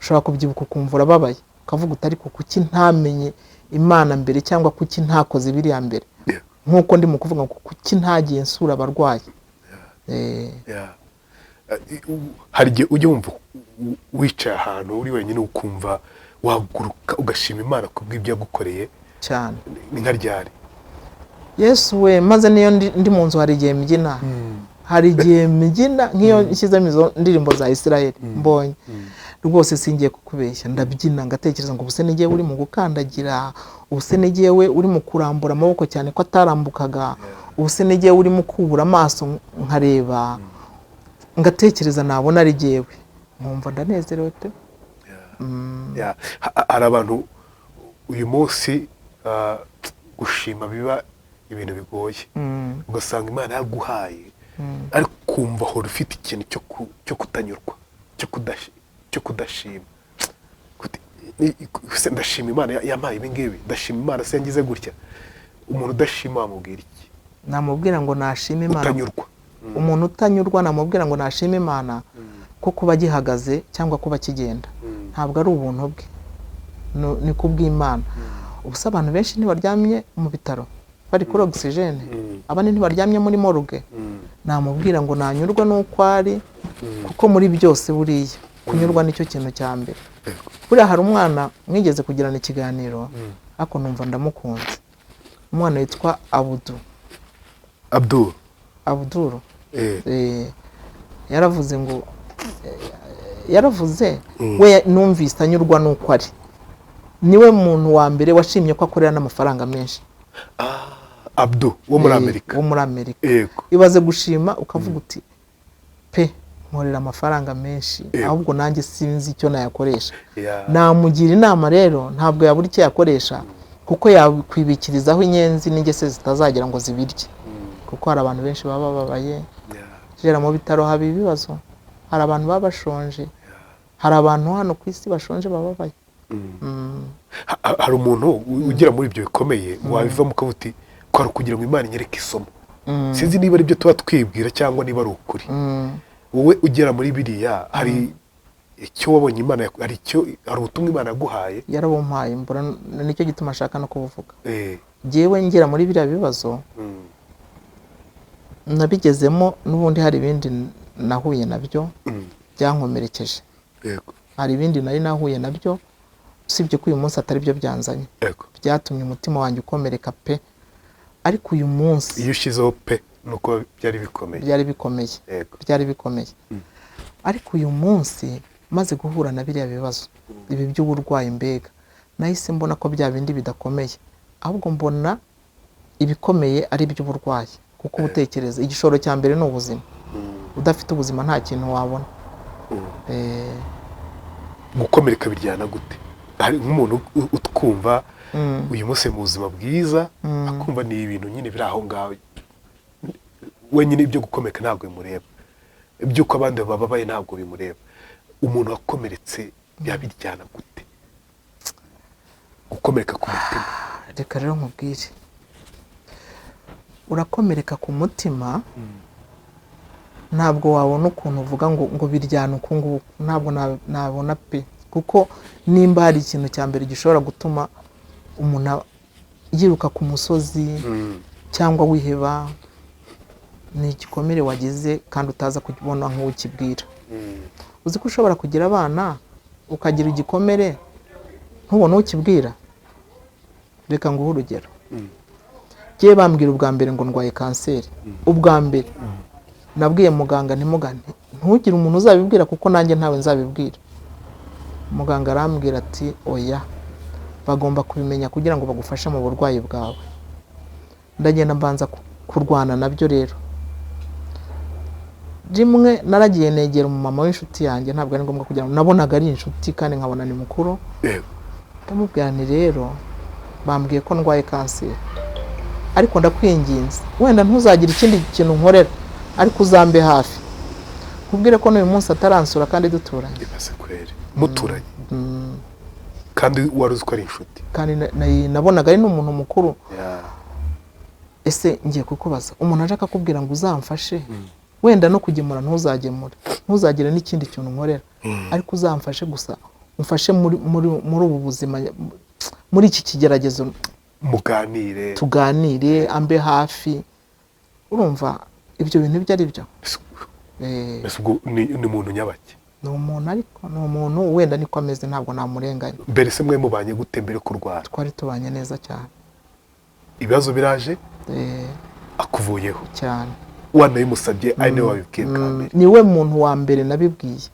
[SPEAKER 1] ushobora kubyibuka ukumva urababaye, ukavuga uti: "Ariko kuki ntamenye Imana mbere?" cyangwa "Kuki ntakoze biriya mbere?" Nk'uko ndi mu kuvuga ngo kuki ntagiye nsura abarwayi.
[SPEAKER 2] Yeah. Hari igihe ujya wumva wicaye ahantu uri wenyine, ukumva waguruka ugashima Imana kubw'ibyo yagukoreye?
[SPEAKER 1] Cyane.
[SPEAKER 2] Ni nka ryari?
[SPEAKER 1] Yesu we, maze niyo ndi mu nzu hari igihe mbyina, hari igihe mbyina nk'iyo nshyizemo izo ndirimbo za Israel Mbonye. Rwose singiye kukubeshya, ndabyina, ngatekereza ngo ubuse n'igihe uri mu gukandagira, ubuse n'igihe we uri mu kurambura amaboko, cyane ko atarambukaga, ubuse n'igihe uri mu kubura amaso nkareba, ngatekereza, nabona ari jyewe, nkumva ndanezerewe pe.
[SPEAKER 2] Yeah. Hari abantu uyu munsi gushima biba ibintu bigoye, ugasanga Imana yaguhaye ariko kumva ahora ufite ikintu cyo kutanyurwa, cyo kudashima. Se ndashima Imana yampaye ibi ngibi? Ndashima Imana se yangize gutya? Umuntu udashima wamubwira iki?
[SPEAKER 1] Namubwira ngo nashime Imana.
[SPEAKER 2] Utanyurwa.
[SPEAKER 1] Umuntu utanyurwa namubwira ngo nashime Imana ko kuba agihagaze cyangwa kuba akigenda ntabwo ari ubuntu bwe, ni kubw'Imana. Ubusa abantu benshi ntibaryamye mu bitaro bari kuri ogisijene, abandi ntibaryamye muri morgue. Namubwira ngo nanyurwe n'uko ari, kuko muri byose buriya kunyurwa nicyo kintu cya mbere. Buriya hari umwana mwigeze kugirana ikiganiro, ariko numva ndamukunze, umwana witwa Abudu.
[SPEAKER 2] Abdul.
[SPEAKER 1] Abduru. Yaravuze ngo yaravuze we, numvise anyurwa n'uko ari. Niwe muntu wa mbere washimye ko akorera n'amafaranga menshi.
[SPEAKER 2] Abdu wo muri Amerika?
[SPEAKER 1] Wo muri Amerika. Ibaze gushima ukavuga uti: "Pe, nkorera amafaranga menshi, ahubwo nanjye sinzi icyo nayakoresha." Namugira inama rero, ntabwo yabura icyo yakoresha, kuko yakwibikirizaho inyenzi n'ingese zitazagira ngo zibirye, kuko hari abantu benshi baba bababaye. Jera mu bitaro haba ibibazo, hari abantu baba bashonje, hari abantu hano ku isi bashonje, bababaye.
[SPEAKER 2] Hari umuntu ugera muri ibyo bikomeye, wabivamo ukavuga uti: "Kwari ukugira ngo Imana inyereke isomo." Sinzi niba ari byo tuba twibwira cyangwa niba ari ukuri. Wowe ugera muri biriya, hari icyo wabonye Imana hari icyo, hari ubutumwa Imana yaguhaye?
[SPEAKER 1] Yarabumpaye, mbura nicyo gituma ashaka no kubuvuga. Jyewe ngera muri biriya bibazo, nabigezemo n'ubundi hari ibindi nahuye nabyo byankomerekeje. Hari ibindi nari nahuye nabyo, usibye ko uyu munsi atari byo byanzanye, byatumye umutima wanjye ukomereka pe, ariko uyu munsi
[SPEAKER 2] Iyo ushyizeho pe, nuko byari bikomeye.
[SPEAKER 1] Byari bikomeye. Byari bikomeye, ariko uyu munsi maze guhura na biriya bibazo, ibi by'uburwayi, mbega nahise mbona ko bya bindi bidakomeye, ahubwo mbona ibikomeye ari iby'uburwayi, kuko uba utekereza igishoro cya mbere ni ubuzima. Udafite ubuzima nta kintu wabona.
[SPEAKER 2] Gukomereka biryana gute? Hari nk'umuntu utwumva uyu munsi mu buzima bwiza, akumva ni ibintu nyine biri aho ngaho, wenyine ibyo gukomereka ntabwo bimureba, iby'uko abandi bababaye ntabwo bimureba. Umuntu wakomeretse yabiryana gute, gukomereka ku mutima?
[SPEAKER 1] Reka rero nkubwire, urakomereka ku mutima, ntabwo wabona ukuntu uvuga ngo biryana uku nguku, ntabwo nabona pe, kuko nimba hari ikintu cya mbere gishobora gutuma umuntu yiruka ku musozi cyangwa wiheba, ni igikomere wagize kandi utaza kubona nk'ukibwira. Uzi ko ushobora kugira abana, ukagira igikomere, ntubone ukibwira? Reka nguhe urugero. Ngiye bambwira ubwa mbere ngo ndwaye kanseri, ubwa mbere nabwiye muganga: "Ntimugane, ntugire umuntu uzabibwira, kuko nanjye ntawe nzabibwira." Muganga arambwira ati: "Oya, bagomba kubimenya kugira ngo bagufashe mu burwayi bwawe." Ndagenda mbanza kurwana nabyo. Rero rimwe naragiye negera umumama w'inshuti yanjye, ntabwo ari ngombwa kugira ngo, nabonaga ari inshuti kandi nkabona ni mukuru. Ndamubwira nti: "Rero bambwiye ko ndwaye kanseri, ariko ndakwinginze, wenda ntuzagire ikindi kintu nkorera, ariko uzambe hafi." Nkubwire ko n'uyu munsi ataransura kandi duturanye.
[SPEAKER 2] Ibaze kweri, muturanye kandi wari uzi ko ari inshuti.
[SPEAKER 1] Kandi nabonaga ari n'umuntu mukuru. Ese ngiye kukubaza, umuntu aje akakubwira ngo uzamfashe, Wenda no kugemura ntuzagemure, ntuzagire n'ikindi kintu nkorera, ariko uzamfashe gusa, umfashe muri ubu buzima, muri iki kigeragezo.
[SPEAKER 2] Muganire.
[SPEAKER 1] Tuganire, ambe hafi. Urumva ibyo bintu ibyo ari byo?
[SPEAKER 2] Ese ubwo ni muntu nyabaki?
[SPEAKER 1] Ni umuntu, ariko ni umuntu wenda niko ameze, ntabwo namurenganya.
[SPEAKER 2] Mbere se mwe mubanye gute mbere yo kurwara?
[SPEAKER 1] Twari tubanye neza cyane.
[SPEAKER 2] Ibibazo biraje, akuvuyeho?
[SPEAKER 1] Cyane.
[SPEAKER 2] Wanabimusabye, ari niwe wabibwiye bwa mbere?
[SPEAKER 1] Niwe muntu wa mbere nabibwiye.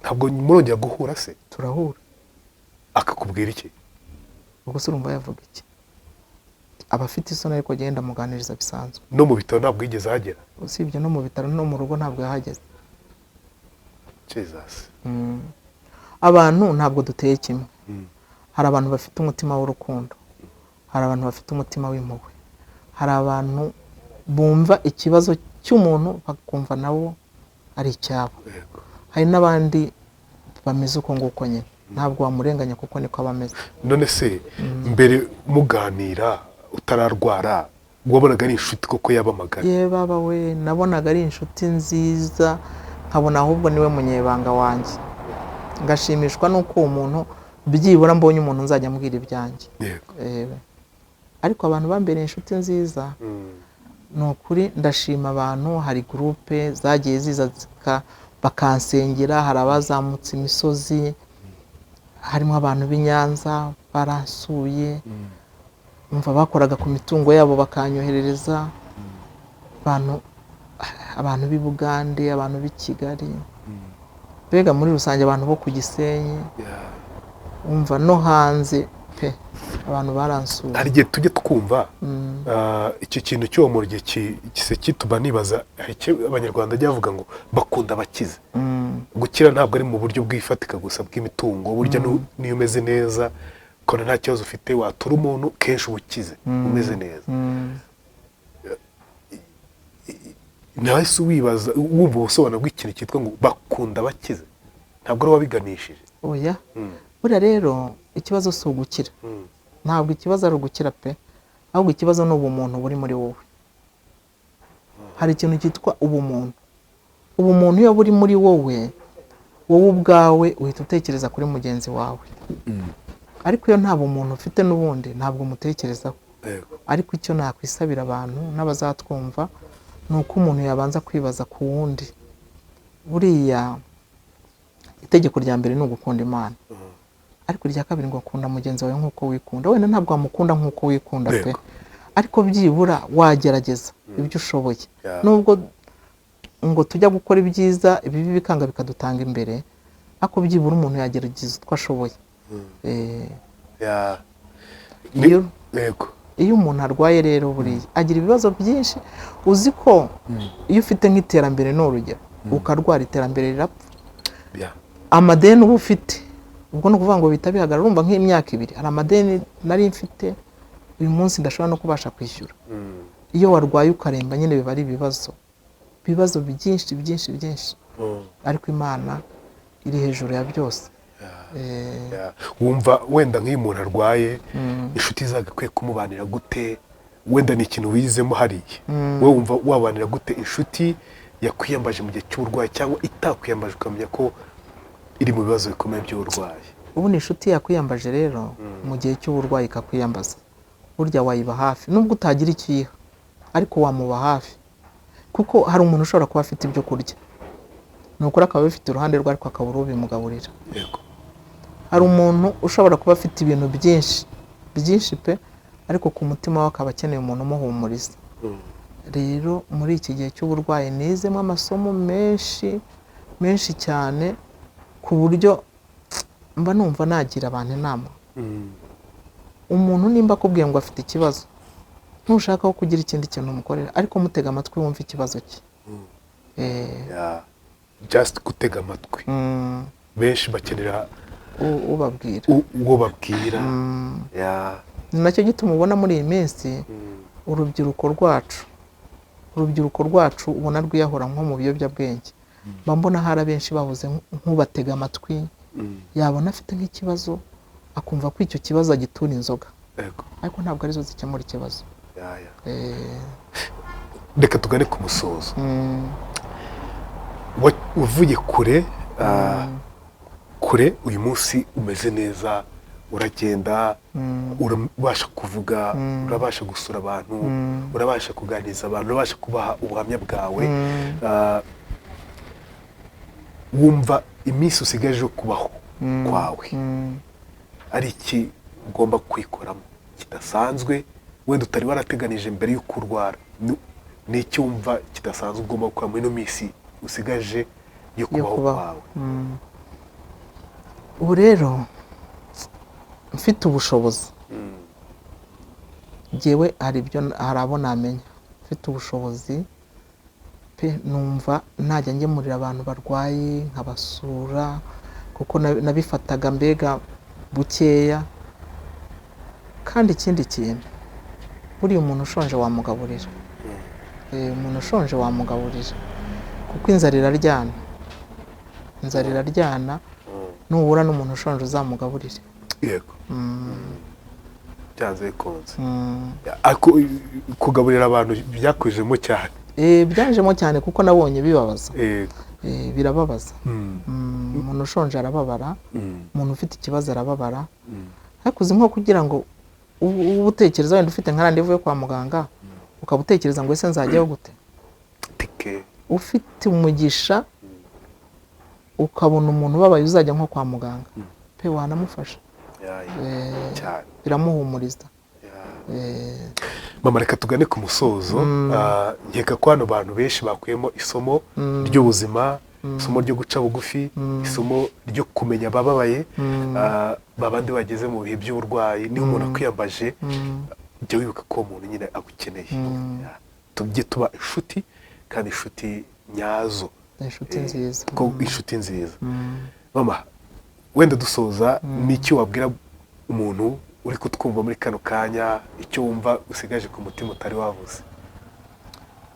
[SPEAKER 2] Ntabwo murongera guhura se?
[SPEAKER 1] Turahura.
[SPEAKER 2] Akakubwira iki?
[SPEAKER 1] Ubwo se urumva yavuga iki? Aba afite isoni, ariko agenda amuganiriza bisanzwe.
[SPEAKER 2] No mu bitaro ntabwo yigeze ahagera?
[SPEAKER 1] Usibye no mu bitaro, no mu rugo ntabwo yahageze.
[SPEAKER 2] Jesus.
[SPEAKER 1] Abantu ntabwo duteye kimwe. Hari abantu bafite umutima w'urukundo, hari abantu bafite umutima w'impuhwe, hari abantu bumva ikibazo cy'umuntu bakumva nabo ari icyabo. Hari n'abandi bameze uko nguko nyine, ntabwo wamurenganya kuko niko aba ameze.
[SPEAKER 2] None se mbere muganira utararwara, wabonaga ari inshuti koko yabamagana?
[SPEAKER 1] Ye baba we, nabonaga ari inshuti nziza, nkabona ahubwo niwe munyebanga wanjye, ngashimishwa n'uko uwo muntu byibura mbonye umuntu nzajya ambwira ibyanjye. Ariko abantu bambereye inshuti nziza, ni ukuri ndashima abantu. Hari groupe zagiye ziza bakansengera, hari abazamutse imisozi, harimo abantu b'i Nyanza baransuye, umva bakoraga ku mitungo yabo bakanyoherereza, abantu b'i Bugande, abantu b'i Kigali, mbega muri rusange abantu bo ku Gisenyi, umva no hanze pe, abantu baransuye.
[SPEAKER 2] Hari igihe tujya twumva icyo kintu cy'uwo muntu, igihe kise kituma nibaza, hari icyo Abanyarwanda bajya bavuga ngo bakunda abakize. Gukira ntabwo ari mu buryo bw'ifatika gusa bw'imitungo, burya niyo umeze neza ukabona nta kibazo ufite, watura umuntu, kenshi uba ukize umeze neza. Nawe se wibaza, wumva ubusobanuro bw'ikintu cyitwa ngo bakunda abakize, ntabwo ari wabiganishije?
[SPEAKER 1] Oya. Buriya rero ikibazo si ugukira. Ntabwo ikibazo ari ugukira pe, ahubwo ikibazo ni ubumuntu buri muri wowe. Hari ikintu cyitwa ubumuntu. Ubumuntu iyo buri muri wowe, wowe ubwawe uhita utekereza kuri mugenzi wawe. Ariko iyo nta bumuntu ufite n'ubundi ntabwo umutekerezaho. Ariko icyo nakwisabira abantu n'abazatwumva ni uko umuntu yabanza kwibaza ku wundi. Buriya itegeko rya mbere ni ugukunda Imana, ariko irya kabiri ngo akunda mugenzi wawe nk'uko wikunda. Wenda ntabwo wamukunda nk'uko wikunda pe, ariko byibura wagerageza ibyo ushoboye. Nubwo ngo tujya gukora ibyiza, ibibi bikanga bikadutanga imbere, ariko byibura umuntu yagerageza utwo ashoboye. Iyo umuntu arwaye rero buriya agira ibibazo byinshi. Uzi ko iyo ufite nk'iterambere, ni urugero, ukarwara, iterambere rirapfa. Amadeni uba ufite, ubwo ni ukuvuga ngo bihita bihagarara. Urumva nk'imyaka 2 hari amadeni nari mfite, uyu munsi ndashobora no kubasha kwishyura. Iyo warwaye ukaremba nyine biba ari ibibazo byinshi byinshi byinshi, ariko Imana iri hejuru ya byose.
[SPEAKER 2] Wumva wenda nk'iyo umuntu arwaye, inshuti zagakwiye kumubanira gute? Wenda ni ikintu wizemo hariya, wowe wumva wabanira gute inshuti yakwiyambaje mu gihe cy'uburwayi, cyangwa itakwiyambaje ukamenya ko iri mu bibazo bikomeye by'uburwayi?
[SPEAKER 1] Ubu ni inshuti yakwiyambaje rero mu gihe cy'uburwayi ikakwiyambaza, burya wayiba hafi nubwo utagira icyo uyiha, ariko wamuba hafi, kuko hari umuntu ushobora kuba afite ibyo kurya, ni ukuri akaba abifite iruhande rwe, ariko akabura ubimugaburira. Hari umuntu ushobora kuba afite ibintu byinshi byinshi pe, ariko ku mutima we akaba akeneye umuntu umuhumuriza. Rero muri iki gihe cy'uburwayi nizemo amasomo menshi menshi cyane, ku buryo mba numva nagira abantu inama. Umuntu nimba akubwiye ngo afite ikibazo, ntushaka ko kugira ikindi kintu umukorera, ariko mutega amatwi wumve ikibazo cye.
[SPEAKER 2] Just gutega amatwi. Benshi bakenera
[SPEAKER 1] ubabwira.
[SPEAKER 2] Uwo babwira.
[SPEAKER 1] Ni nacyo gituma ubona muri iyi minsi urubyiruko rwacu ubona rwiyahura nko mu biyobyabwenge. Mba mbona hari abenshi babuze nk'ubatega amatwi, yabona afite nk'ikibazo akumva ko icyo kibazo agitura inzoga, ariko ntabwo arizo zikemura ikibazo.
[SPEAKER 2] Reka tugane ku musozo. Uvuye kure, kure, uyu munsi umeze neza, uragenda, urabasha kuvuga, urabasha gusura abantu, urabasha kuganiriza abantu, urabasha kubaha ubuhamya bwawe. Wumva iminsi usigaje yo kubaho kwawe ari iki ugomba kwikoramo kidasanzwe wenda utari warateganije mbere y'uko urwara? Ni iki wumva kidasanzwe ugomba gukora muri ino minsi usigaje yo
[SPEAKER 1] yo
[SPEAKER 2] kubaho
[SPEAKER 1] kubaho
[SPEAKER 2] kwawe?
[SPEAKER 1] Ubu rero mfite ubushobozi, njyewe hari ibyo, hari abo namenya. Mfite ubushobozi pe, numva najya ngemurira abantu barwaye, nkabasura, kuko nabifataga mbega bukeya. Kandi ikindi kintu, buriya umuntu ushonje wamugaburira. Umuntu ushonje wamugaburira, kuko inzara iraryana, inzara iraryana. Nuhura n'umuntu ushonje uzamugaburire.
[SPEAKER 2] Yego, byanze bikunze. Ariko kugaburira abantu byakujemo cyane?
[SPEAKER 1] Byanjemo cyane, kuko nabonye bibabaza. Birababaza. Umuntu ushonje arababara, umuntu ufite ikibazo arababara. Ariko uzi nko kugira ngo ube utekereza wenda ufite nka rendez-vous yo kwa muganga, ukaba utekereza ngo ese nzajyayo gute?
[SPEAKER 2] Tike.
[SPEAKER 1] Ufite umugisha ukabona umuntu ubabaye uzajya nko kwa muganga pe, wanamufasha.
[SPEAKER 2] Cyane.
[SPEAKER 1] Biramuhumuriza.
[SPEAKER 2] Mama, reka tugane ku musozo. Nkeka ko hano bantu benshi bakuyemo isomo ry'ubuzima, isomo ryo guca bugufi, isomo ryo kumenya abababaye, babandi bageze mu bihe by'uburwayi. Niba umuntu akwiyambaje, jya wibuka ko uwo muntu nyine agukeneye. Yeah. Tujye tuba inshuti, kandi inshuti nyazo.
[SPEAKER 1] Inshuti nziza.
[SPEAKER 2] Ko inshuti nziza. Mama, wenda dusoza, ni iki wabwira umuntu uri kutwumva muri kano kanya, icyo wumva usigaje ku mutima utari wavuze?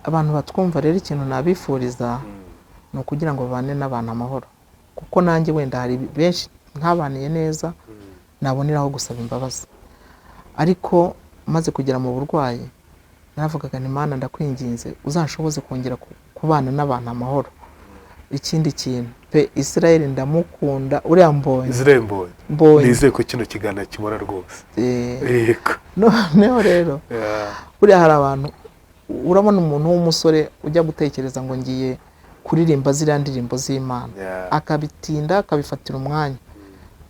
[SPEAKER 1] Abantu batwumva rero, ikintu nabifuriza ni ukugira ngo babane n'abantu amahoro, kuko nanjye wenda hari benshi ntabaniye neza, naboneraho gusaba imbabazi. Ariko maze kugera mu burwayi, naravugaga nti: "Mana, ndakwinginze uzanshoboze kongera kubana n'abantu amahoro." Ikindi kintu pe, Israel ndamukunda, uriya Mbonye.
[SPEAKER 2] Israel Mbonyi.
[SPEAKER 1] Mbonyi.
[SPEAKER 2] Nizeye ko kino kiganiro kibona rwose. Yego.
[SPEAKER 1] Noneho rero, buriya hari abantu, urabona umuntu w'umusore ujya gutekereza ngo ngiye kuririmba ziriya ndirimbo z'Imana, akabitinda, akabifatira umwanya,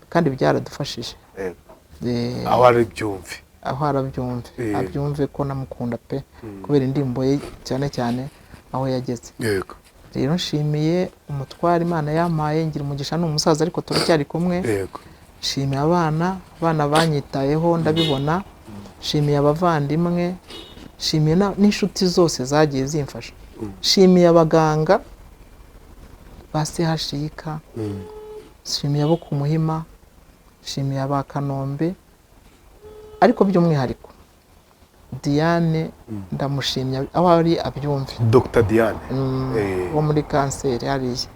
[SPEAKER 1] kandi byaradufashije.
[SPEAKER 2] Aho ari byumve.
[SPEAKER 1] Aho arabyumve. Abyumve ko namukunda pe, kubera indirimbo ye, cyane cyane aho yageze. Rero nshimiye umutware Imana yampaye, ngira umugisha, ni umusaza ariko turacyari kumwe. Nshimiye abana, abana banyitayeho ndabibona. Nshimiye abavandimwe, nshimiye n'inshuti zose zagiye zimfasha. Nshimiye abaganga ba CHUK, nshimiye abo ku Muhima, nshimiye aba Kanombe, ariko by'umwihariko Diane ndamushimye, aho ari abyumve.
[SPEAKER 2] Dr Diane.
[SPEAKER 1] Wo muri kanseri hariya.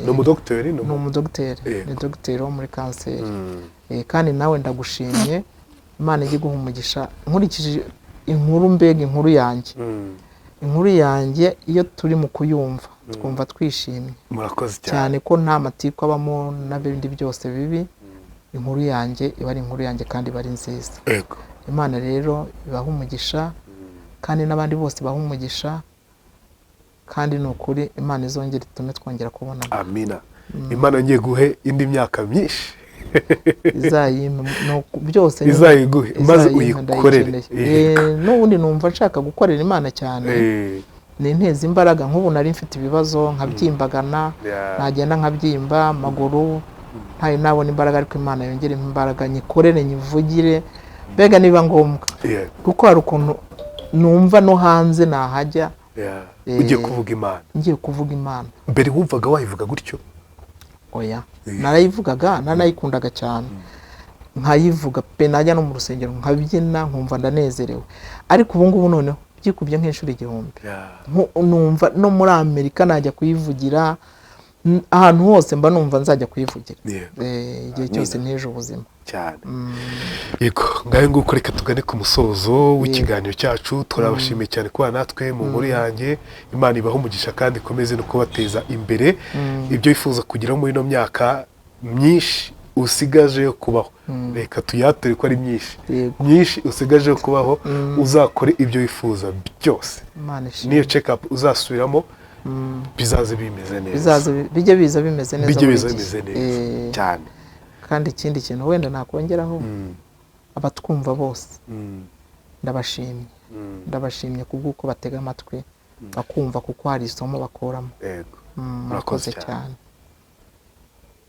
[SPEAKER 2] Ni umudogiteri, ni
[SPEAKER 1] ni umudogiteri. Ni dogiteri wo muri kanseri. Kandi nawe ndagushimye, Imana ijye iguha umugisha. Nkurikije inkuru, mbega inkuru yanjye, inkuru yanjye iyo turi mu kuyumva twumva twishimye.
[SPEAKER 2] Murakoze cyane.
[SPEAKER 1] Cyane ko nta matiku abamo n'ibindi byose bibi. Inkuru yanjye iba ari inkuru yanjye kandi iba ari nziza. Imana rero ibaha umugisha, kandi n'abandi bose ibaha umugisha. Kandi ni ukuri, Imana izongera itume twongera kubonana.
[SPEAKER 2] Amina. Imana ngiye guhe indi myaka myinshi.
[SPEAKER 1] Izayimpe byose nyine.
[SPEAKER 2] Izayiguhe maze
[SPEAKER 1] Izayimpe,
[SPEAKER 2] uyikorere.
[SPEAKER 1] ndayikeneye. N'ubundi numva nshaka gukorera Imana cyane. Ni inteza imbaraga. Nk'ubu nari mfite ibibazo nkabyimbagana, nagenda nkabyimba amaguru, ntayo nabona imbaraga, ariko Imana yongere imbaraga nyikorere, nyivugire, mbega niba ngombwa, kuko hari ukuntu numva no hanze nahajya.
[SPEAKER 2] Ugiye kuvuga Imana.
[SPEAKER 1] Ngiye kuvuga Imana.
[SPEAKER 2] Mbere wumvaga wayivuga gutyo?
[SPEAKER 1] Oya. Narayivugaga, nanayikundaga cyane, nkayivuga pe, najya no mu rusengero nkabyina, nkumva ndanezerewe. Ariko ubu ngubu noneho byikubye nk'inshuro 1000. Numva no muri Amerika najya kuyivugira. Ahantu hose mba numva nzajya kuyivugira. Igihe
[SPEAKER 2] Amina.
[SPEAKER 1] cyose nteje ubuzima.
[SPEAKER 2] Cyane. Yego, ngayo nguko, reka tugane ku musozo w'ikiganiro cyacu. Turabashimiye cyane kuba natwe mu nkuru yanjye. Imana ibahe umugisha kandi ikomeze no kubateza imbere. Ibyo wifuza kugeraho muri ino myaka myinshi usigaje yo kubaho, reka tuyature ko ari myinshi, myinshi usigaje yo kubaho, uzakore ibyo wifuza byose.
[SPEAKER 1] Imana ishimwe.
[SPEAKER 2] N'iyo check up uzasubiramo bizaze bimeze neza.
[SPEAKER 1] Bizaza bijye biza bimeze neza
[SPEAKER 2] Bijye
[SPEAKER 1] buri
[SPEAKER 2] biza
[SPEAKER 1] gihe.
[SPEAKER 2] bimeze neza. Cyane.
[SPEAKER 1] Kandi ikindi kintu wenda nakongeraho, abatwumva bose ndabashimye, ndabashimye kubw'uko batega amatwi bakumva, kuko hari isomo bakuramo.
[SPEAKER 2] Yego.
[SPEAKER 1] Murakoze
[SPEAKER 2] Murakoze.
[SPEAKER 1] cyane.